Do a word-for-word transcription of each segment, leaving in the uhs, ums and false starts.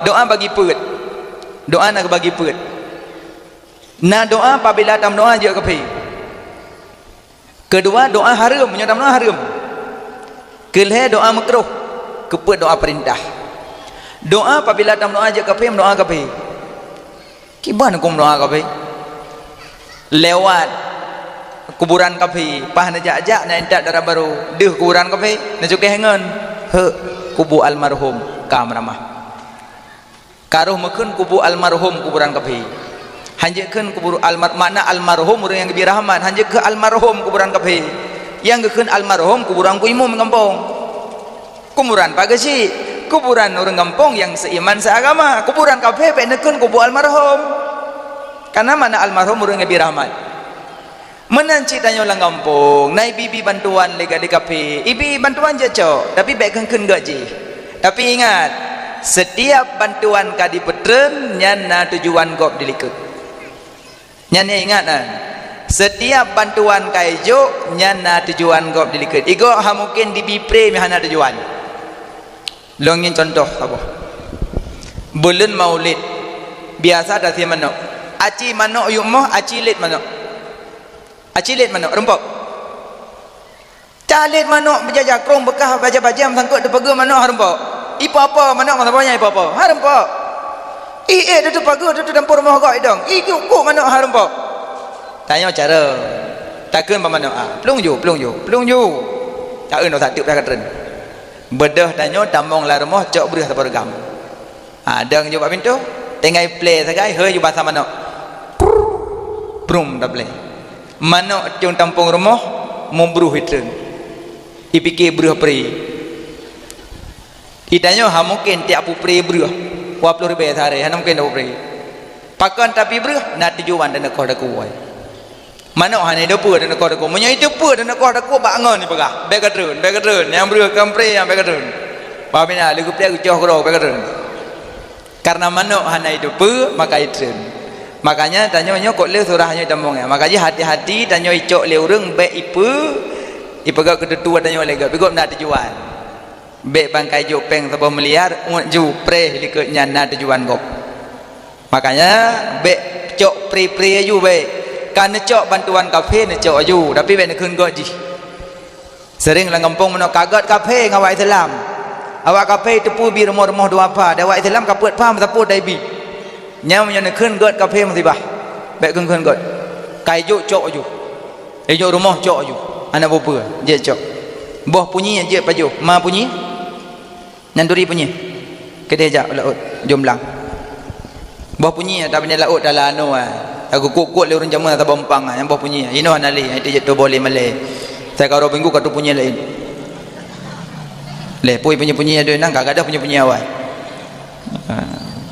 Doa bagi peuet. Doa na bagi peuet. Na doa apabila tameudoa jeuet keu kaphé. Keudua, doa hareuem, meunyoe tameudoa hareuem. Keulhée doa meukruh, keupeuet doa peurintah. Doa apabila tameudoa jeuet kaphé, meudoa kaphé. Kiban keu meudoa kaphé? Lewat kuburan kaphé, paih neujak-jak, na intat dara barô, deuh kuburan kaphé, neucukéh ngon, "Heu, kubu almarhum ka meuramah." Ka roh meukheun kubu almarhum kuburan kaphé. Hanjeuet kheun kubu almar-, makna almarhum ureuëng nyang geubri rahmat, hanjeuet kheun almarhum kuburan kaphé. Nyang geukheun almarhum kuburan ku imum gampông. Kuburan pat geuchik, kuburan ureuëng gampông nyang seuiman seuagama. Kuburan kaphé bék neukheun kubu almarhum. Kana makna almarhum ureuëng nyang geubri rahmat. Meunan cit tanyoe lam gampông, na ibi-ibi bantuan lé gaki kaphé, ibi bantuan jeuet cok, tapi bék kheun-kheun gét jih. Tapi ingat, setiap bantuan ka dipeutreun nyan na tujuan gob dilikot. Nyan ya ingat na. Setiap bantuan ka ijok nyan na tujuan gob dilikot. Igob ha mungken dibi pré meuhana tujuan. Lôn ngieng contoh saboh. Buleuen Maulid, biasa tasie manok. Aci manok yup moh, aci lét manok. Aci lét manok, reumpok. Calét manok beujaja krong beukah baja-baja meusangkot teupeugeuh manok hareumpok. Ipo-po manok masa banyak ipo-po. Hareumpok. Ié tutu pageue tutu dampor moh gok idong. Ijuk kuk manok hareumpok. Tanyoe cara. Takheun bak manok ah. Plueng ju, plueng ju, plueng ju. Taeun dosa teuk dah katren. Beudôh tanyoe tamong lam rumoh cok breuh sapeue reugam. Ha, dong ju bak pintoe, tinggai plé sagai, heu ju basa manok. Prrrr, brum taplé. Manok cong tampông rumoh, mubreuh itreun. Ipike breuh pré. Itanyoe ha mungken tiap pupré breuh, dua ploh ribèe sehari, hana mungken dua pupré. Pakon tapi breuh, na tujuan dan koh daku ai. Manok hana iteupeue dan koh daku. Meunyoe iteupeue dan koh daku bak ngon ipeugah, "Bèk katreun, bèk katreun, nyang breuh keu pré nyang bèk katreun." Paham ina, lé geuplek geucoh keudroe, "Bèk katreun." Karena manok hana iteupeue, maka itreun. Makanya tanyoe nyoe kok le surah nyoe tamong ya. Maka jih hati-hati tanyoe icok lé ureueng bèk ipeue, ipeugah keu tutua tanyoe lé geuh. Bigop na tujuan. Bèk bangkai jok péng saboh miliar, uet ju preh likot nyan na tujuan gob. Makanya bèk cok preh-preh aju bèk. Ka neucok bantuan kafé neucok aju, tapi bèk neukheun gét jih. Sering lam gampông meunoe ka gét kafé ngon awak Islam. Awak kafé teupeu bi rumoh-rumoh dua pha, dan awak Islam ka peuet pha meusapeue tai bi. Nyan meunyoe neukheun gét kafé musibah. Bèk kheun-kheun gét. Ka ijok cok aju. Ijok rumoh cok aju. Hana peue-peue, jeuet cok. Boh punyi jeuet pajoh, ma punyi. Nyan turi punyi. Keudeh jak laôt, jom blang. Boh punyi, tapi nyan laôt dalam anu, ah. Aku kuet-kuet lé ureueng jameun saboh empang, ah, nyan boh punyi. Inoe hana lé, itu jeuet tuboh lé malèe. Saya ka uroe minggu ka tupunyi laén. Lé, pui punyi-punyi ada nang, ka gadoh punyi-punyi awai. Ha.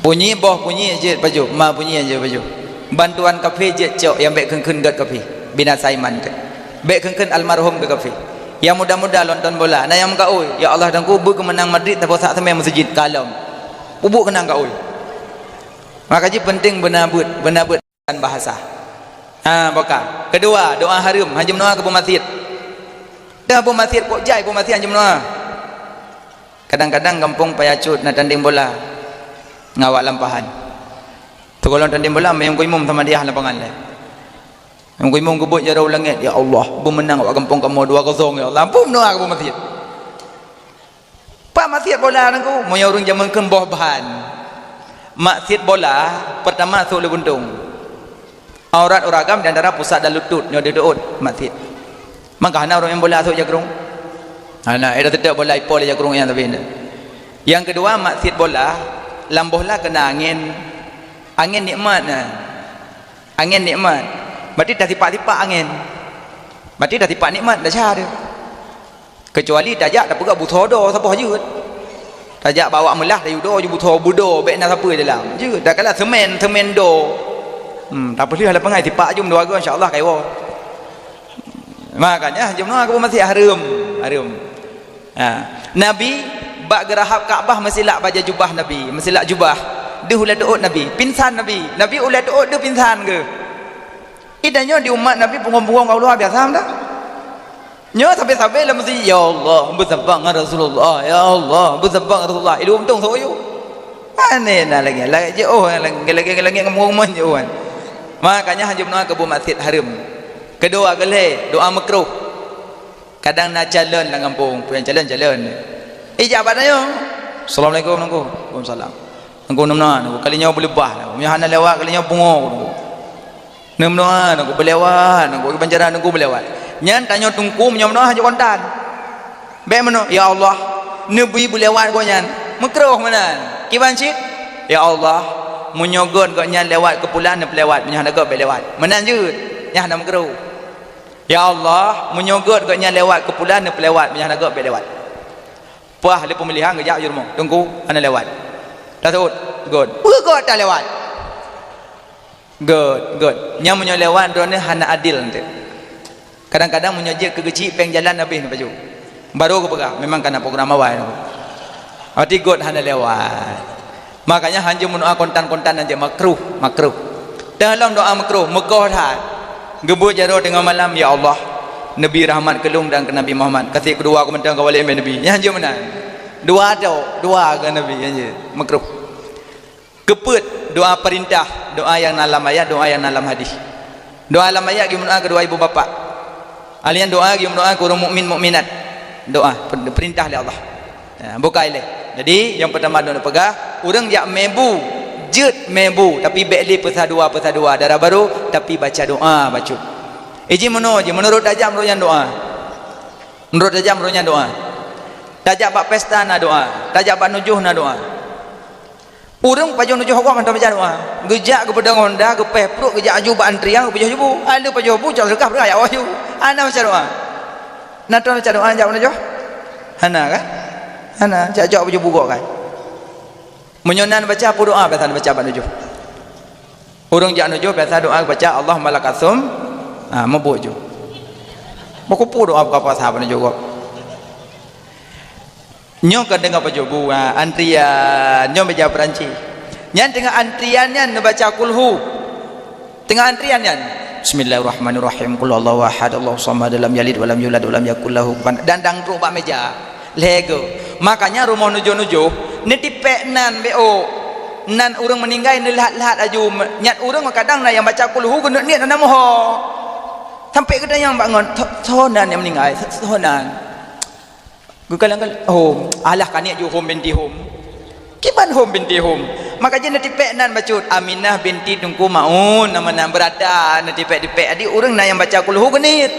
Punyi boh punyi jeuet pajoh, ma punyi jeuet pajoh. Bantuan kafé jeuet cok, nyang bèk kheun-kheun gét kafé. Binasa iman teuh. Bèk kheun-kheun almarhum keu kafé. Nyang muda-muda nonton bola, na nyang meukaôi, "Ya Allah, Tuhanku, beu keumeunang Madrid saboh sak seumè meuseujid." Kalon. Peubuet keunan kaôi. Maka jih penting beuna beuet, beuna beuet dan bahasa. Ha, boka. Keudua, doa hareuem, hanjeuet meudoa keu beumaséet. Dah beumaséet, kok jai beumaséet hanjeuet meudoa. Kadang-kadang gampông Paya Cut na tandeng bola ngon awak Lampahan. Sigohlom tandeng bola, meunyoe imum sama diah lapangan lé. Nyang imum geubeuet jaroe u langét, "Ya Allah, beumeunang awak gampông kamoe dua kosong, ya Allah." Ampôn meudoa keu beumaséet. Pat maséet bola nangku, meunyoe ureueng jameun kheun boh ban. Maséet bola, peurtama sôk lé buntông. Aurat ureueng agam di antara pusat dan lutut, nyoe di deuot maséet. Maka hana ureueng main bola sôk jakrong. Hana, eh, dah teudok bola ipol jakrong nyan tapi. Nyang keudua, maséet bola, lam bola keuna angén. Angén nikmat na. Angén nikmat. Berarti tasipak-sipak angén. Berarti tasipak nikmat desya teuh. Keucuali tajak tapeugah butho do saboh jeuet. Tajak bak awak meulah tayue do ju butho beudo bèk na sapeue dalam. Jeuet takala seumén, seumén do. Hmm, tapeulheueh lapangai sipak jeuem dua go insya Allah ka iwoe. Makanya jeuem na keu beumaséet hareuem, hareuem. Ha. Nabi bak geurahab Ka'bah meusilak bajèe jubah Nabi, meusilak jubah. Deuh ulèe teuôt Nabi, pingsan Nabi. Nabi ulèe teuôt deuh pingsan geuh. Itanyoe di umat Nabi punggong-punggong ka luar biasa dah. Nyoe sabe-sabe lam meuseujid, "Ya Allah, beusabang ngon Rasulullah. Ya Allah, beusabang ngon Rasulullah." Ilôn untông soe yue. Pane na lagèe, lagèe jiôh, lagèe, lagèe, lagèe ngon rumoh jiôh kan. Makanya hanjeuet meudoa keu buet maksiet hareuem. Keudua, keulhèe, doa makruh. Kadang na calon lam gampông, peue nyang calon, calon. Ijak bak tanyoe. "Assalamualaikum, Teungku." "Waalaikumsalam." "Teungku, neumeudoa, Teungku. Kali nyoe beuleubah, Teungku. Meunyoe hana lewat, kali nyoe pungo, Teungku." Neumeudoa, Teungku, beulewat, Teungku, kiban cara, Teungku, beulewat. Nyan tanyoe Teungku meunyoe meudoa hana kontan. Bèk meunoe, "Ya Allah, neubri beulewat gobnyan." Meukruh meunan. Kiban cit, "Ya Allah, meunyoe göt gobnyan lewat keu pulan, neupeulewat, meunyoe hana göt bèk lewat." Meunan jeuet, nyan hana meukruh. "Ya Allah, meunyoe göt gobnyan lewat keu pulan, neupeulewat, meunyoe hana göt bèk lewat." Paih lé peumilihan geujak u rumoh, "Teungku, hana lewat." Taseuôt, "Göt." "Peue göt tan lewat?" "Göt, göt." Nyan meunyoe lewat droeneuh hana adil eunteuk. Kadang-kadang meunyoe jeuet keu geuchik péng jalan habéh neupajoh. Barô geupeugah, "Memang kana program awai." Berarti göt hana lewat. Makanya hanjeuet meudoa kontan-kontan hanjeuet, makruh, makruh. Teuh lom doa makruh, meugoh that. Geubeuet jaroe teungoh malam, "Ya Allah, neubri rahmat keu lôn dan keu Nabi Muhammad. Ka seb keudua keu mantong ka walek mé Nabi." Nyan hanjeuet meunan. Dua tok, dua keu Nabi, hanjeuet, makruh. Keupeuet doa peurintah, doa nyang na lam ayat, doa nyang na lam hadis. Doa lam ayat geumeudoa keu dua ibu bapak. Alèh nyan doa geumeudoa keu ureueng mukmin mukminat. Doa per-, peurintah lé Allah. Ya, bukai lé. Jadi, nyang peurtama lôn peugah, ureueng jak mé bu, jeuet mé bu, tapi bèk lé peusadua-peusadua, dara barô, tapi baca doa bacut. Iji meunoe ji, meunurot tajam ureueng nyan doa. Meunurot tajam ureueng nyan doa. Tajak bak pesta na doa, tajak bak nujoh na doa. Ureueng pajoh nujoh gob mantong baca doa. Geujak geupeudong honda, geupéh pruet, geujak aju bak antrian, geupajoh bu. Hana pajoh bu, cok seudeukah peuraya awak aju. Hana baca doa. Na troh baca doa jak meunyoe? Hana kan? Hana, jak-jak pajoh bu gob kan? Meunyoe na baca, peue doa biasa baca bak nujoh? Ureueng jak nujoh biasa doa baca, "Allahumma lakasum." Ha, meubuet ju. Meukupu doa buka puasa bak nujoh gob. Nyoe ka teungoh pajoh bu, ha, antrian, nyoe meja Perancis. Nyan teungoh antrian nyan neubaca kulhu. Teungoh antrian nyan. Bismillahirrahmanirrahim. Qul huwallahu ahad, Allahus samad, lam yalid walam yulad walam yakul lahu kufuwan. Dan dang trok bak meja. Lhèe goe. Makanya rumoh nujoh-nujoh, neutipék nan bék ôk. Nan ureueng meuninggai neuleuhat-leuhat laju. Nyan ureueng kadang na nyang baca kulhu geuneuk niet hana moho. Sampai geutanyong bak ngon, "Soe, soe nan nyang meuninggai? Soe, soe nan?" Geukalon-kalon, "Hom, alah ka niet ju Hom binti Hom." Kiban Hom binti Hom? Maka jih neutipék nan bacut, "Aminah binti Teungku Maun," nama nan beurata neutipék-tipék. Jadi ureueng na nyang baca kulhu geuniet.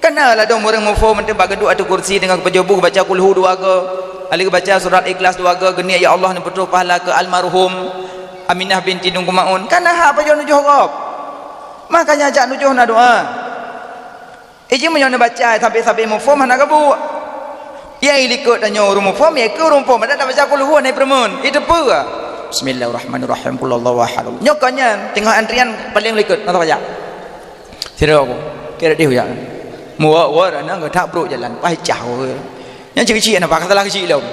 Kana ladôm ureueng muphom mantong bak geuduek ateueh kursi teungoh geupajoh bu geubaca kulhu dua goe. Alèh geubaca surat Ikhlas dua goe, geuniet, "Ya Allah, neupeutroh pahala keu almarhum Aminah binti Teungku Maun." Kana hak pajoh nujoh gob. Makanya jak nujoh na doa. Iji meunyoe neubaca sabé-sabé muphom hana geubuet. Nyang likot tanyoe ureueng muphom, nyang keu ureueng muphom, adak tabaca kulhu hana peureumeun. Itu peue? Bismillahirrahmanirrahim. Qul huwallahu ahad. Nyoe kon nyan, teungoh antrian paléng likot, na tabaca. Sidroe ku, kira deh ujak. Muwa-wa na geutak brok jalan, paih cah. Nyang cik-cik na pakai salah keuchik lom.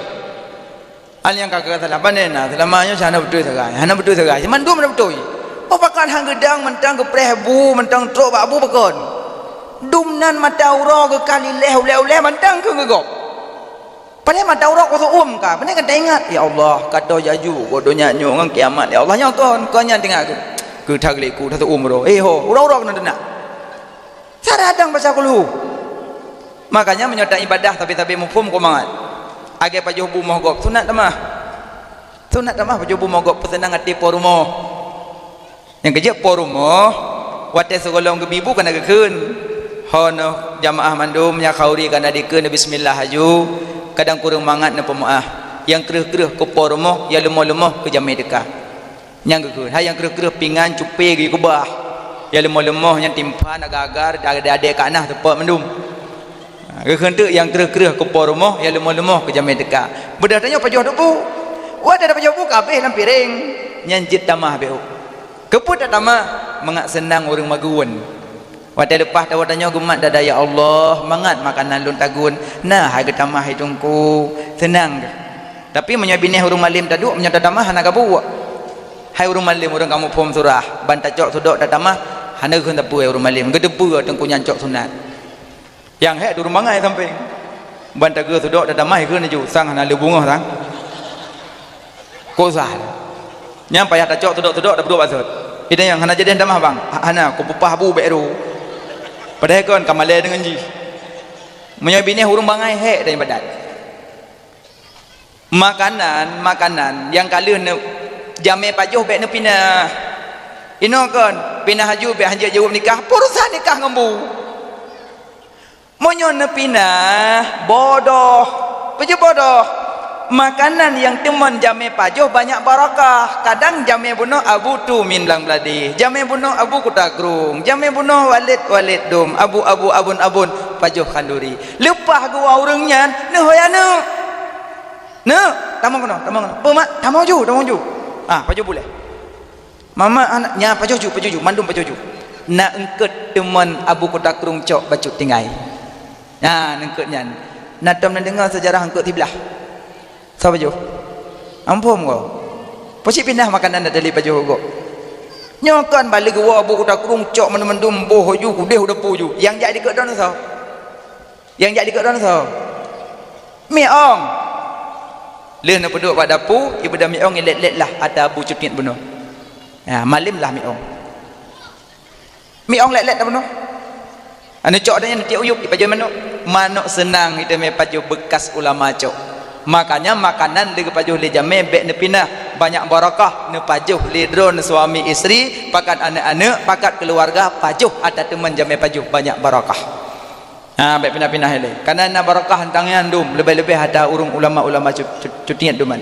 Hana nyang ka keu salah, pane na, seulama nyoe hana beutôi sagai. Hana beutôi sagai, si mandum hana beutôi. Oh, pakon han geudang mantong geupreh bu, mantong trok bak bu pakon. Dum nan mata uroe geukah lileh ulèe-ulèe mantong keu geugop. Pane mata uroe ku seuuem ka, pane ka taingat, "Ya Allah, ka toh jaju, boh donya nyoe ngon kiamat, ya Allah, nyoe kon, kon nyan teuingat keu, keu that geuliku, that seuuem uroe." Eh, ho, uroe-uroe keunoe teunak. Saradang baca kulhu. Makanya meunyoe ta ibadah sabé-sabé muphom keu mangat. Lagèe pajoh bu moh gob, sunat tamah. Sunat tamah pajoh bu moh gob, peuseunang até po rumoh. Nyang keujeuet po rumoh, watèe sigohlom geubi bu kana geukheun. Ho noh jamaah mandum nyang khauri kana dikeue, neubismillah laju, kadang kureueng mangat neupeumeu'ah. Nyang kreueh-kreueh keu po rumoh, nyang leumoh-leumoh keu jamèe teuka. Nyang geukheun, hai nyang kreueh-kreueh pingan cupé geukeubah. Nyang leumoh-leumoh nyang timphan agar-agar, adèe-adèe ka na seupôt mandum. Ha, geukheun teuk nyang kreueh-kreueh keu po rumoh, nyang leumoh-leumoh keu jamèe teuka. Beudôh tanyoe pajoh bu. Watèe tapajoh bu ka habéh lam piréng, nyan jeuet tamah bék. Keupeue tatamah? Mangat seunang ureueng magun. Watèe leupah tawoe tanyoe geumat dada, "Ya Allah, mangat makanan lôn tagun, na hai geutamah hai Teungku, seunang kheueh." Tapi meunyoe binéh ureueng malém taduek, meunyoe tatamah hana gabuek. Hai ureueng malém, ureueng ka muphom surah, ban tacok sudok tatamah, hana geukheun sapeue ureueng malém, geuteupeue Teungku nyan cok sunat. Nyang hék ureueng bangai sampéng. Ban tageu sudok tatamah, geukheun laju, sang hana lé beungoh sang. Peue usah. Nyan payah tacok tudok-tudok, tapeuduek bak sot. Ideh nyang hana jadi tamah bang. Ha-, hana, kupeupah bu bek ru. Padahai kon ka malèe deungon jih. Meunyoe binéh ureueng bangai hék dan ibadat. Makanan, makanan nyang ka lheueh neu-, jamé pajoh bèk neupinah. Inoe kon, pinah aju bèk hanjeuet jaweueb nikah, peurusan nikah ngon bu. Meunyoe neupinah, bodoh. Peue jeuet bodoh? Makanan nyang teumon jamé pajoh banyak barakah. Kadang jamé bunoe Abu Tu Min Blang Bladeh, jamé bunoe Abu Kuta Krueng, jamé bunoe Walid, Walid Dum, Abu, Abu, Abon, Abon, pajoh khanduri. Leupah geuwoe ureueng nyan, neuhôi aneuk. Neuk, tamong keunoe, tamong keunoe. Peue mak? Tamong ju, tamong ju. Ah, pajoh bulèe. Mama aneuk nyan pajoh ju, pajoh ju, mandum pajoh ju. Na eungkot teumon Abu Kuta Krueng cok bacut tinggai. Na eungkot nyan. Na tom neudeungoe seujarah eungkot siblah. Soe pajoh? Ampôn ko. Peusi pinah makanan dari pajoh gok. Nyoe kan balik geuwoe Abu Kuta Krueng cok mandum-mandum boh ju, kudeh udah pu ju. Nyang jak dikeue droe soe? Nyang jak dikeue droe soe? Mi ong. Lheueh neupeuduek bak dapu, ibeudôh mi ong ilét-lét lah ata bu cutiet bunoe. Ya, malem lah mi ong. Mi ong lét-lét dah bunoe. Anu cok dah nyan tiep uyup dipajoh manok. Manok seunang iteumé pajoh bekas ulama cok. Makanya makanan lé geupajoh lé jamé bèk neupinah, banyak barakah neupajoh lé droe suami istri, pakat aneuk-aneuk, pakat keuluwarga pajoh ata teumon jamé pajoh banyak barakah. Ha, bèk pinah-pinah ilèe. Kareuna na barakah teuntang nyan dum, leubeh-leubeh ata ureueng ulama-ulama cu-, cu-, cutiet duman.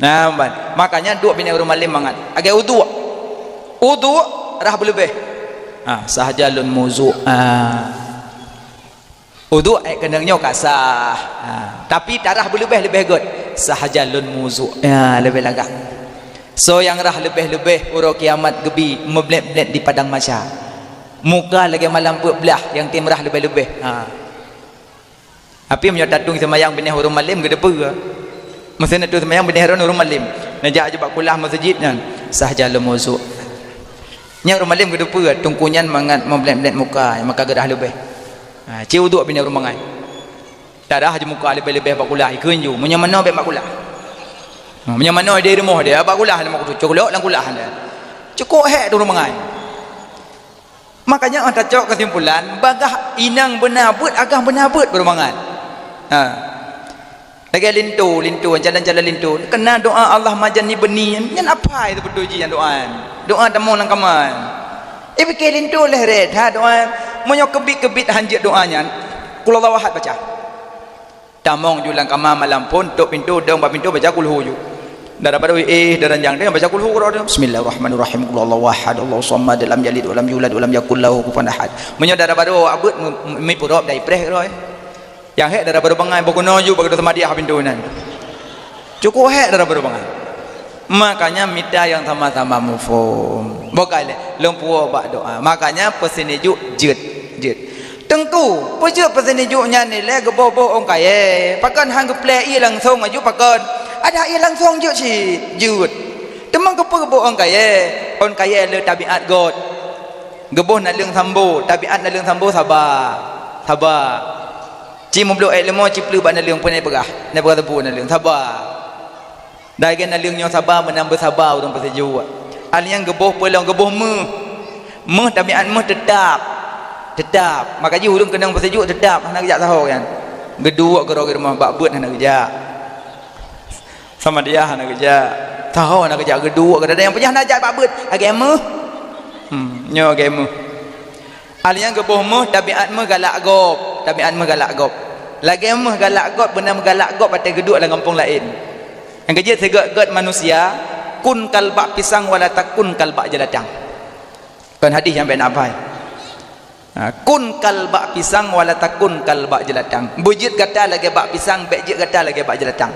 Na, ban. Makanya duek binéh ureueng malem mangat. Lagèe uduk. Uduk rhah beuleubeh. Ha, sah jalon muzuk. Ha. Uduk èk keuneuk nyoe ka sah. Ha. Tapi tarhah beuleubeh leubeh gèt. Sah jalon muzuk. Ya, leubeh lagak. Soe nyang rhah leubeh-leubeh uroe kiamat geubi meublét-blét di padang mahsyar. Muka lagèe malam peuet blah nyang tem rhah leubeh-leubeh. Ha. Tapi meunyoe tatueng seumayang binéh ureueng malem geuteupeue. Meusé na tueng seumayang binéh droe ureueng malem. Neujak aju bak kulah meuseujid nyan. Sah jalon muzuk. Nyan ureueng malem geuteupeue, teungku nyan mangat meublét-blét muka, maka geurhah leubeh. Ha, ci uduk binéh ureueng bangai. Tarhah aju muka leubeh-leubeh bak kulah, ikheun ju. Meunyoe manoe bèk bak kulah. Ha, meunyoe manoe di rumoh dia, bak kulah dia, mak kutu, cok lok lam kulah dia. Cukôp hék tu ureueng bangai. Makanya, oh, tacok keusimpulan, bagaih inong beuna beuet, agam beuna beuet baru mangat. Ha. Lagèe linto, linto, jalan-jalan linto. Keuna doa Allah majan ni beuni, nyan apai teubeutôi jih nyan doa nyan. Doa tamong lam kama nyan. Eh, pike linto leh rét, ha, doa nyan. Meunyoe keubit-keubit hanjeuet doa nyan, Qul Huwallahu Ahad baca. Tamong ju lam kama malam phôn, tok pintoe, dong bak pintoe, baca kulhu ju. Dara barô, eh, dara ranjang, dia baca kulhu keudroe. Bismillahirrahmanirrahim. Qul huwallahu ahad, Allahus samad, lam yalid walam yulad walam yakul lahu kufuwan ahad. Meunyoe dara barô awak beuet, mi-, mi-, mipurop dai preh keudroe. Nyang hék dara barô bangai, boh keunoe ju bak samadiyah pintoe nyan. Cukôp hék dara barô bangai. Makanya mita nyang sama-sama muphom. Boh ka lé, lôn puwoe bak doa. Makanya peusinejuk jeuet, jeuet. Teungku, peue jeuet peusinejuk nyan ilèe geuboh-boh ôn kayèe? Pakon han geuplè ié langsông aju pakon? Adak ié langsông jeuet cit, jeuet. Teuma keupeue geuboh ôn kayèe? Ôn kayèe le tabiat göt. Geuboh naleueng sambo, tabiat naleueng sambo saba. Saba. Ci meublok èk leumo, ci pleuk bak naleueng, peue na peugah? Na peugah teupeu naleueng, saba. Dai gét naleueng nyoe saba, meunan beusaba ureueng peusijuek. Alèh nyan geuboh peue lom, geuboh méuh. Méuh, tabiat méuh teutap. Teutap. Maka jih ureueng keunong peusijuek teutap, hana geujak saho nyan. Geuduek keudroe rumoh bak beuet hana geujak. Samadiyah hana geujak. Saho hana geujak, geuduek keudroe, nyang peugah hana jak bak beuet. Lagèe méuh. Hmm, nyoe lagèe méuh. Alèh nyan geuboh méuh, tabiat méuh galak gob, tabiat méuh galak gob. Lagèe méuh galak gob, beuna meugalak gob watèe geuduek lam gampông laén. Nyang keujeuet sigoe-goe manusia, kun kal bak pisang wala takun kal bak jeulatang. Kon hadih nyang bèk na abai. Ha, kun kal bak pisang wala takun kal bak jeulatang. Beujeuet gata lagèe bak pisang, bèk jeuet gata lagèe bak jeulatang.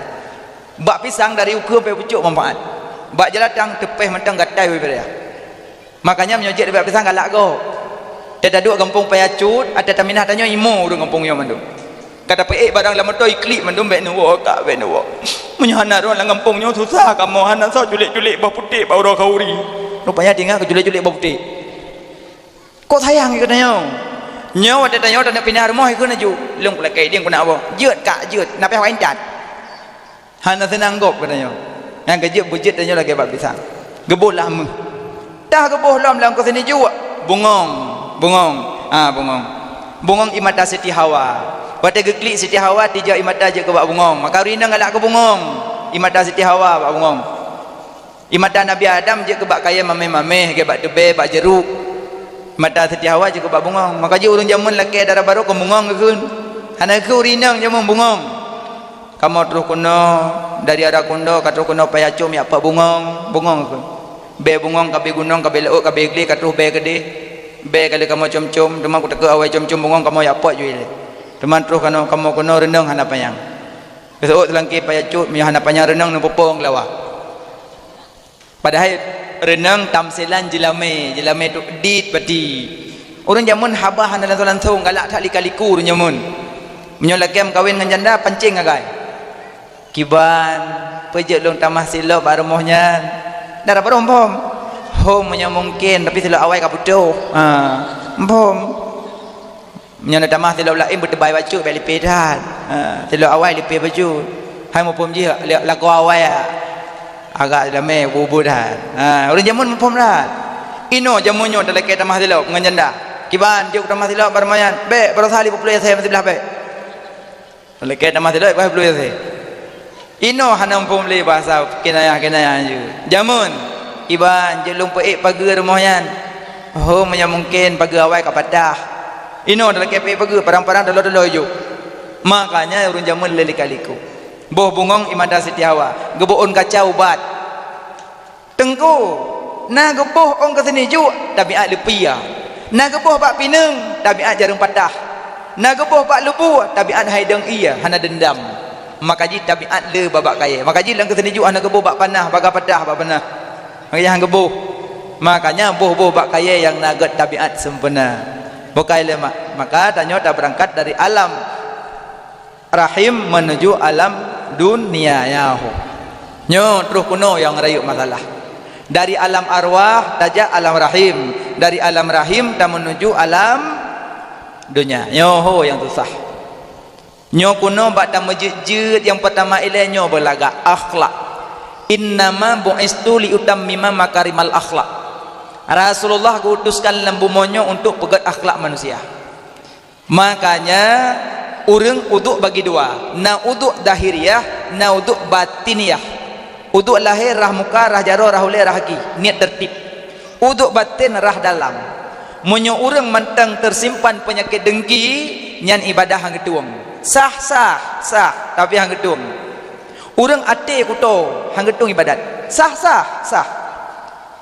Bak pisang dari ukeue sampai pucôk manfaat. Bak jeulatang teupèh mantong gatai bubé raya. Makanya meunyoe jeuet bak pisang galak gob. Teuh taduek gampông Paya Cut, ata taminah tanyoe imo ureueng gampông nyoe mandum. Ka tapeuék barang lam moto iklik mandum bèk neuwoe ka, bèk neuwoe. Meunyoe hana droe lam gampông nyoe susah kamoe, hana soe culék-culék boh puték bak uroe khauri. Rupanya tinggai keu culék-culék boh puték. Kok sayang ikeu tanyoe. Nyoe watèe tanyoe taneuk pinah rumoh ikeu laju. Lôn kulakèe idéng kunak boh. Jeuet ka, jeuet. Na payah wai intat. Hana seunang gob geutanyoe. Nyang geujeuet beujeuet tanyoe lagèe bak pisang. Geuboh lah meuh. Tah geuboh lom lam keuseunijuek, bungong, bungong. Ha, bungong. Bungong ie mata Siti Hawa. Watèe geuklik Siti Hawa, tijak ie mata jeuet keu bak bungong. Maka ureueng inong galak keu bungong. Ie mata Siti Hawa bak bungong. Ie mata Nabi Adam jeuet keu bak kayèe mamèh-mamèh, lagèe bak teubèe, bak jeuruk. Ie mata Siti Hawa jeuet keu bak bungong. Maka jih ureueng jameun lakèe dara barô kon bungong geukheun. Hana geukheun ureueng inong jameun bungong. Kamoe troh keunoe, dari Ara Kundo ka troh keunoe payah com jak peuet bungong, bungong geukheun. Bèe bungong ka bèe gunong, ka bèe laôt, ka bèe glé, ka troh bèe keudéh. Bèe ka lheueh kamoe com-com, teuma kutakheun awai com-com bungong kamoe jak peuet ju ilèe. Teuma troh keunoe, kamoe keunoe reunong hana panyang. Geuseuôt seulangké payah cut, meunyoe hana panyang reunong neupeuphon keulawa. Padahai reunong tamsilan jeulamèe, jeulamèe tu dit pati. Ureueng jameun haba hana langsông-langsông, galak that lika-liku ureueng jameun. Meunyoe lakèe meukawen ngon janda, pancéng agai. Kiban, peue jeuet lôn tamah silop bak rumoh nyan? Dara barô phom. Hom meunyoe mungken, tapi silop awai ka putôh. Ha, phom. Meunyoe na tamah silop laén beuteubai bacut bèk lipéh that. Ha, silop awai lipéh bacut. Hai muphom jih lakoe awai agak damé bubu that. Ha, ureueng jameun muphom that. Inoe jameun nyoe talakèe tamah silop ngon janda. Kiban jeuet tamah silop bak rumoh nyan. Bèk, barosa lhèe ploh asèe siblah bèk. Talakèe tamah silop lhèe ploh asèe. Inoe hana muphom lé bahasa kinayah-kinayah nyoe. Jameun, kiban jeuet lôn peuék pageue rumoh nyan. Ho, meunyoe mungken pageue awai ka patah. Inoe talakèe peuék pageue, parang-parang talo-talo jok. Makanya ureueng jameun lé lika-liku. Boh bungong ie mata Siti Hawa, geuboh ôn kaca ubat. Teungku, na geuboh ôn keuseunijuek, tabiat leupie. Na geuboh bak pineung, tabiat jareueng patah. Na geuboh bak lubue, tabiat hai dong ie, hana deundam. Maka jih tabiat le bak-bak kayèe. Maka jih lam keuseunijuek hana geuboh bak panah, bagaih patah bak panah. Maka jih hana geuboh. Makanya boh-boh bak kayèe nyang na gèt tabiat sempurna. Bukai lé mak. Maka tanyoe tabeurangkat dari alam rahim menuju alam dunia, nyoe ho. Nyoe troh keunoe nyang rayeuk masalah. Dari alam arwah tajak alam rahim, dari alam rahim tameunuju alam dunia. Nyoe ho nyang susah. Nyoe keunoe bak tameujeuet-jeuet nyang peutama ilèe nyoe beulagak akhlak. Innama bu'istu liutammima makarimal akhlak. Rasulullah geuutuskan lam bumoe nyoe untuk peugèt akhlak manusia. Makanya, ureueng uduk bagi dua, na uduk dahiriah, na uduk batiniah. Uduk lahé rhah muka, rhah jaroe, rhah ulèe, rhah gaki, niet teurtib. Uduk batén rhah dalam. Meunyoe ureueng mantong teusimpan peunyakét deungki, nyan ibadah han geutueng. Sah, sah, sah, tapi han geutueng. Ureueng até kuto, han geutueng ibadat. Sah, sah, sah.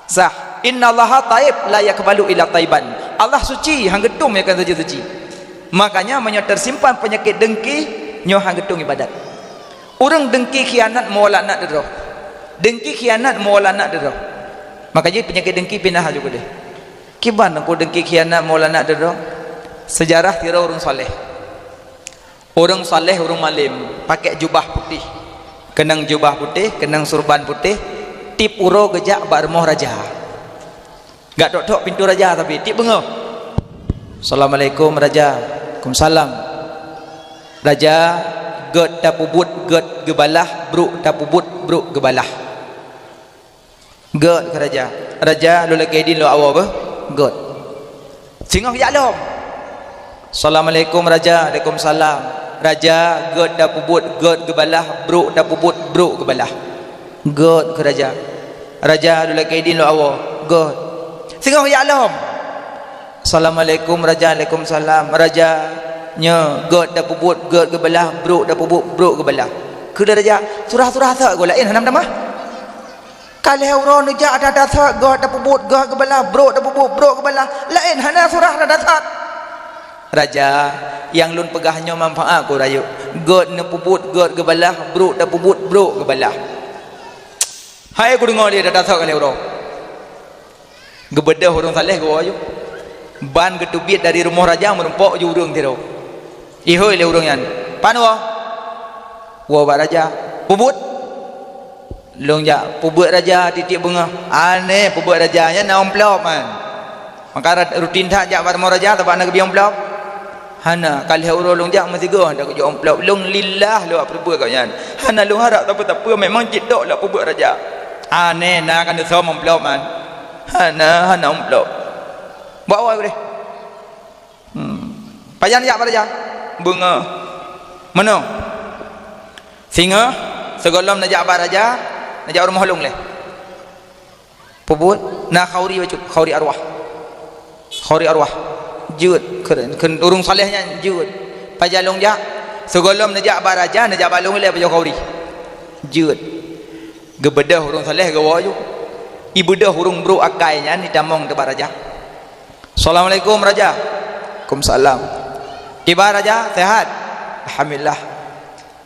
Sah. Innallaha thaib la yaqbalu illa thaiban. Allah suci, han geutueng meunyoe kon saja suci. Makanya meunyoe teusimpan peunyakét deungki, nyoe han geutueng ibadat. Ureueng deungki khianat meuwoe laknat droe. Deungki khianat meuwoe laknat droe. Maka jih peunyakét deungki pinah laju keudeh. Kiban ku deungki khianat meuwoe laknat droe? Seujarah sidroe ureueng saleh. Ureueng saleh, ureueng malem, pakèk jubah putéh. Keunong jubah putéh, keunong surban putéh, tiep uroe geujak bak rumoh raja. Gak tok-tok pintoe raja tapi tiep beungoh. "Assalamualaikum raja." "Waalaikumsalam." "Raja, gèt tapeubuet gèt geubalah, brôk tapeubuet brôk geubalah." "Gèt," kheun raja. "Raja, lôn lakèe idin lôn awoe beuh." "Gèt." Singoh jak lom. "Assalamualaikum raja." "Waalaikumsalam." "Raja, gèt tapeubuet gèt geubalah, brôk tapeubuet brôk geubalah." "Gèt," kheun raja. "Raja, lôn lakèe idin lôn awoe." "Gèt." Singoh jak lom. "Assalamualaikum raja." "Waalaikumsalam." "Raja, nyoe gèt tapeubuet gèt geubalah, brôk tapeubuet brôk geubalah." Kheun raja, "Surah-surah sat goe laén hana meutamah." Ka lhèe uroe neujak that-that sat, gèt tapeubuet gèt geubalah, brôk tapeubuet brôk geubalah, laén hana surah that-that sat. "Raja, nyang lôn peugah nyoe manfaat keu rayeuk. Gèt neupeubuet gèt geubalah, brôk tapeubuet brôk geubalah." Hai kudeungoe lé that-that sat ka lhèe uroe. Geubeudôh ureueng saleh geuwoe ju. Ban geuteubiet dari rumoh raja meurumpok ju ureueng sidroe. Ihôi lé ureueng nyan, "Pan woe?" "Woe bak raja." "Peubuet?" "Lôn jak peubuet raja tiep-tiep beungoh." "Aneh, peubuet raja nyan na amplop nyan. Maka ra-, rutin that jak bak rumoh raja, sabab na geubri amplop." Hana, ka lhèe uroe lôn jak meusigoe, hana kujok amplop. Lôn lillah lôn peubuet keu nyan. Hana lôn harap sapeue-sapeue, memang cit tok lôn peubuet raja. Aneh na ka neusöm amplop nyan. Hana, hana amplop. Bawa boleh. Hmm. Pajan jak bak raja? Beungoh. Meunoe? Singoh, sigohlom neujak bak raja, neujak u rumoh lôn lé. Peubuet, na khauri bacut, khauri arwah. Khauri arwah. Jeuet, keu, keu ureueng saleh nyan jeuet. Pajan lôn jak? Sigohlom neujak bak raja, neujak bak lôn lé pajoh khauri. Jeuet. Geubeudôh ureueng saleh geuwoe ju. Ibeudôh ureueng brok akai nyan itamong teuh bak raja. "Assalamualaikum, Raja." "Waalaikumsalam." "Kiban, Raja, sehat?" "Alhamdulillah."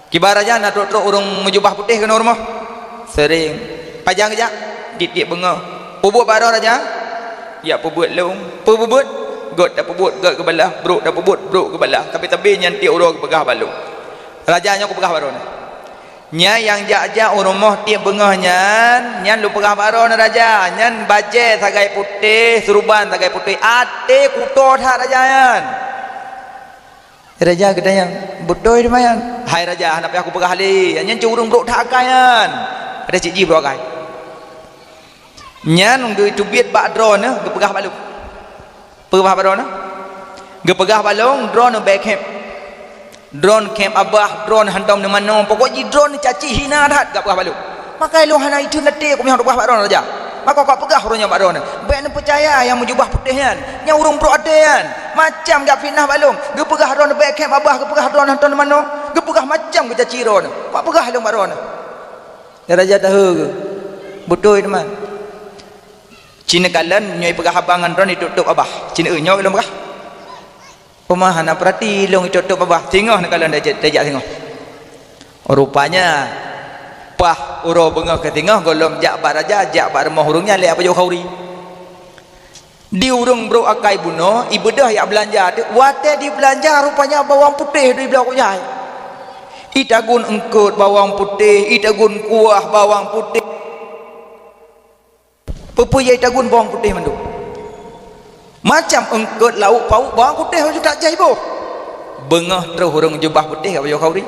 "Kiban, Raja, na trok-trok ureueng meujubah putéh keunoe rumoh?" "Sering." "Pajan geujak?" "Tiep-tiep beungoh." "Peubuet bak droe, Raja?" "Jak peubuet lôn." "Peue peubuet?" "Göt tapeubuet göt geubalah, brok tapeubuet brok geubalah. Tapi-tapi nyan tiep uroe geupeugah bak lôn." "Raja, nyoe kupeugah bak droeneuh." Nyan nyang jak-jak u rumoh tiep beungoh nyan, nyan lôn peugah bak droeneuh, Raja, nyan bajèe sagai putéh, seuruban sagai putéh, até kuto that, Raja, nyan. Raja geutanyong, "Beutôi teuma nyan?" "Hai Raja, hana payah kupeugah lé, nyan cit ureueng brok that akai nyan." Padahai cit jih brok akai. Nyan geuteubiet bak droeneuh, geupeugah bak lôn. Peugah bak droeneuh? Geupeugah bak lôn, droeneuh bèk khép. Droeneuh khép abah, droeneuh hantom neumanoe, pokok jih droeneuh caci hina that, geupeugah bak lôn. Maka lôn hana itheun até, kumeupeugah bak droeneuh, Raja. Maka kupeugah uroe nyoe bak droeneuh, bèk neupeucaya nyang meujubah putéh nyan, nyang ureueng brok até nyan. Macam geufitnah bak lôn, geupeugah droeneuh bèk khép abah, geupeugah droeneuh hantom neumanoe, geupeugah macam geucaci droeneuh. Kupeugah lôn bak droeneuh. Raja tahe geuh. Beutôi teuma. Ci neukalon nyoe ipeugah abah ngon droeneuh itôp-tôp abah. Ci neu-, nyoe lôn peugah. Peuma hana peurati lôn itôp-tôp abah. Singoh neukalon tajak, tajak singoh. Rupanya, paih uroe beungoh keu singoh gohlom jak bak raja, jak bak rumoh ureueng nyan lé pajoh khauri. Di ureueng brok akai bunoe, ibeudôh jak beulanja teuk. Watèe jibeulanja, rupanya bawang putéh di bloe kujai. Itagun eungkôt bawang putéh, itagun kuah bawang putéh. Peue-peue nyang itagun bawang putéh mandum. Macam eungkôt, lauk pauk, bawang putéh mantong tajak iboh. Beungoh troh ureueng jubah putéh ka pajoh khauri.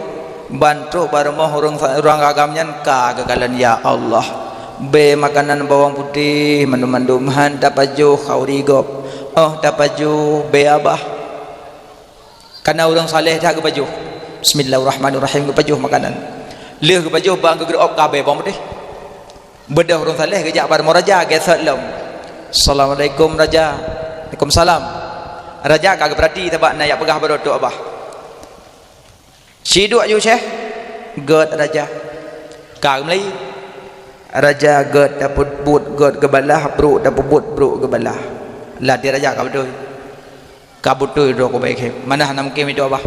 Ban troh bak rumoh ureueng sa-, ureueng agam nyan ka geukalon, "Ya Allah, bèe makanan bawang putéh mandum-mandum, han tapajoh khauri gob. 'Oh tapajoh bèe abah." Kana ureueng saleh that geupajoh. Bismillahirrahmanirrahim, geupajoh makanan. Lheueh geupajoh ban geugeuru'ob ka bèe bawang putéh. Beudôh ureueng saleh geujak bak rumoh raja, geusôt lom. "Assalamualaikum, Raja." "Waalaikumsalam." Raja ka geupeurati sabab na jak peugah bak droe tôp abah. "Siduek ju, Syekh." "Göt, Raja." Ka geumeulayeue. "Raja, göt tapeubuet göt geubalah, brok tapeubuet brok geubalah." Lam até raja ka beutôi. Ka beutôi droe kubèe khém. Mana hana mungken meudoa bah.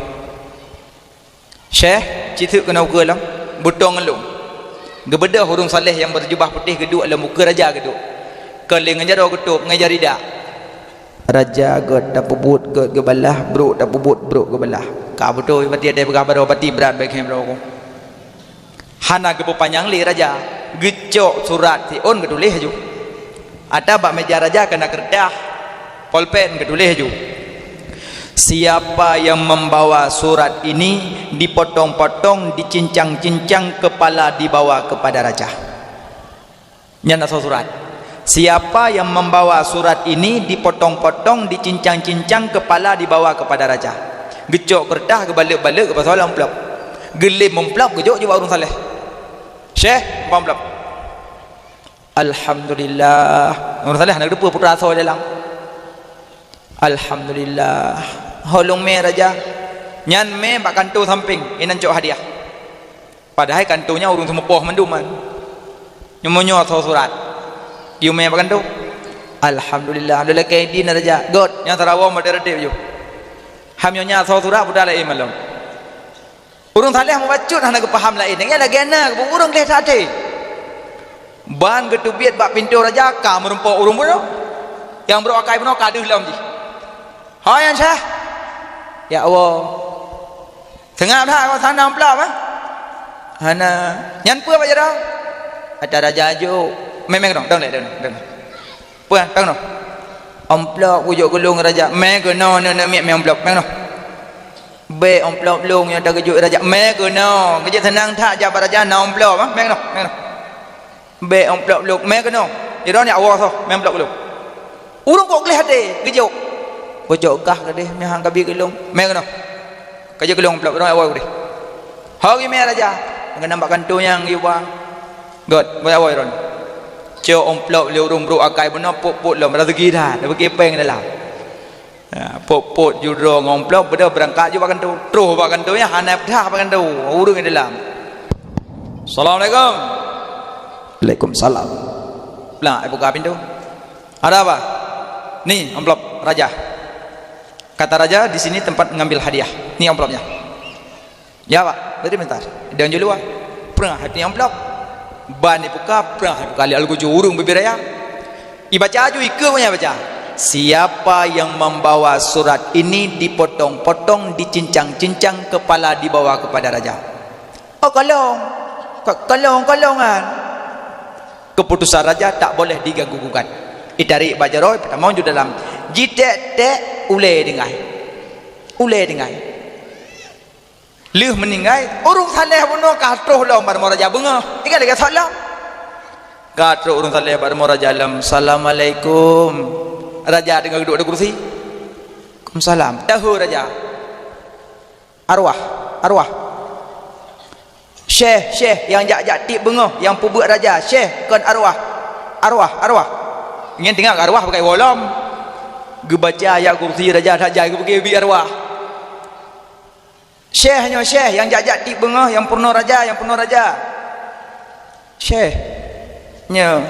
"Syekh, ci teuk keunoe ukeue lom, beutôi ngon lôn." Geubeudôh ureueng saleh nyang bak jubah putéh geuduek lam ukeue raja geuduek. Kon lé ngon jaroe geutôp, ngon jari dak. "Raja, göt tapeubuet göt geubalah, brok tapeubuet brok geubalah." Ka beutôi, pati até peugah baroe, pati brat bèe khém droe ku. Hana geupeupanyang lé raja, geucok surat siôn geutuléh laju. Ata bak meuja raja ka na keureutah, polpen geutuléh laju, "Siapa yang membawa surat ini, dipotong-potong, dicincang-cincang kepala dibawa kepada raja." Nyan asoe surat. "Siapa yang membawa surat ini, dipotong-potong, dicincang-cincang kepala dibawa kepada raja." Geucok keureutah, geubalek-balek, geupasoe lam amplop. Geulém amplop, geujok ju bak ureueng saleh. "Syekh, amplop." "Alhamdulillah." Ureueng saleh hana geuteupeue peue asoe dalam. "Alhamdulillah. Ho lôn mè raja." Nyan mè bak kantô sampéng, inan cok hadiah. Padahai kantô nyan ureueng seumeupoh mandum nyan. Nyoe meunyoe asoe surat. Yue mè bak kantô. "Alhamdulillah. Lôn lakèe idin raja." "Göt, nyan sarawong meudeh-deh ju. Ham nyoe nyan asoe surat, peue laén malom." Ureueng saleh meubacut hana geupaham laén. Nyang lagèe na ureueng gleh that até. Ban geuteubiet bak pintoe raja ka meurumpok ureueng bunoe. Nyang brok akai bunoe ka deuh lom jih. "Hai, nyan Syekh." "Ya Allah." "Seungab that, sana amplop, eh?" "Hana." "Nyan peue bak jaroe?" "Ata raja jok." "Mè, mè keunoe, dong lé, dong, dong." "Peue, dong keunoe." "Amplop kujok keu lôn raja." "Mè keunoe, neuk, neuk miet, mè amplop, mè keunoe." "Bèk amplop lôn nyang tageujok raja." "Mè keunoe, geujok seunang that jak bak raja na amplop, ah, mè keunoe, mè keunoe." "Bèk amplop lôn, mè keunoe." Droeneuh awai soe, "Mè amplop lôn." Ureueng kok gleh até, geujok. "Bocok kah keudeh, meuhan kabi keu lôn, mè keunoe." Ka jeuet keu lôn amplop, droeneuh awai keudeh. Ho geumè raja, keunan bak kantô nyang geuba. Gèt, bak awai droeneuh. Cok amplop lé ureueng brôk akai bunoe, pôt-pôt lom, raseugi that, beuki péng dalam. Ha, pôt-pôt ju droe ngon amplop, beudôh beurangkat ju bak kantô. Troh bak kantô nyan, hana peudah bak kantô. Ureueng di dalam. "Assalamualaikum." "Waalaikumsalam." Blang, buka pintoe. "Ada apa?" "Ni, amplop raja. Kata raja, di sini tempat mengambil hadiah. Ni amplopnya." "Ya, Pak, beri bentar." Dan ju luwa. Prah, hati amplop. Ban ibuka, prah, ibuka lé algojo ureueng bubé raya. Ibaca aju, ikeue nyan ibaca. "Siapa yang membawa surat ini dipotong-potong, dicincang-cincang, kepala dibawa kepada raja." Oh, kalong. Ka-, kalong, kalongan. Keputusan raja tak boleh diganggu gugat. Itarék bak jaroe, peutamong ju dalam. Jiték-ték, ulèe tinggai. Ulèe tinggai. Lheueh meuninggai, ureueng saleh bunoe ka troh lom bak rumoh raja beungoh. Tinggai lagèe salam. Ka troh ureueng saleh bak rumoh raja lom, "Assalamualaikum." Raja teungoh duek di kursi. "Waalaikumsalam." Tahu raja. "Arwah, arwah." "Syekh, syekh, nyang jak-jak tiep beungoh, nyang peubeuet raja, syekh, kon arwah. Arwah, arwah." Nyan teungoh arwah pakai wolom. Geubaca ayat kursi raja that jai geupeugah bit arwah. "Syekh nyoe, syekh, nyang jak-jak tiep beungoh, nyang peurunoe raja, nyang peurunoe raja. Syekh, nyoe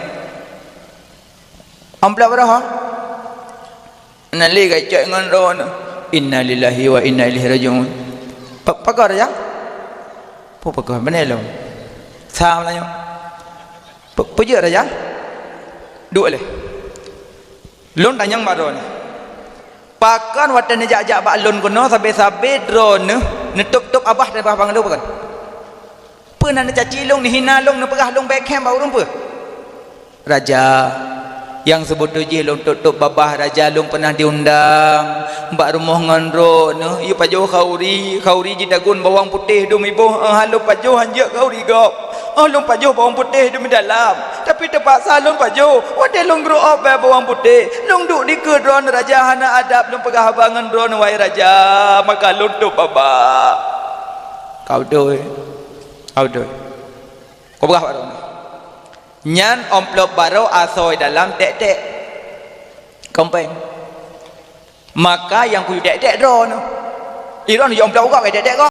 amplop roh." Hana lé geucok ngon droeneuh. Innalillahi wa inna ilaihi raji'un. "Pe-, peugah raja?" "Peue peugah, beuneu lom." Sa meunyoe. "Pe-, peujeuet raja?" "Duek lé." Lôn tanyong bak droeneuh, pakon watèe neujak-jak bak lôn keunoe sabe-sabe droeneuh neutôp-tôp babah dan babah lôn pakon? Peue na neucaci lôn, neuhina lôn, neupeugah lôn bèk khem bak ureueng peue? Raja, nyang seubeutôi jih lôn tôp-tôp babah raja, lôn peunah diundang bak rumoh ngon droeneuh, yue pajoh khauri, khauri jitagun bawang putéh dum iboh, eh, lôn pajoh hanjeuet khauri gob. Oh, lôn pajoh bawang putéh dum dalam, tapi teupaksa lôn pajoh. Watèe lôn groe-ob bak bawang putéh, lôn duek dikeue droeneuh raja hana adab, lôn peugah haba ngon droeneuh, wahai raja, maka lôn tôp babah. Ka beutôi. Ka beutôi. Kupeugah bak droeneuh. Nyan amplop barô asoe dalam ték-ték. Kompeng. Maka nyang kuyue ték-ték droeneuh. Droeneuh yue amplop gob, ték-ték gob.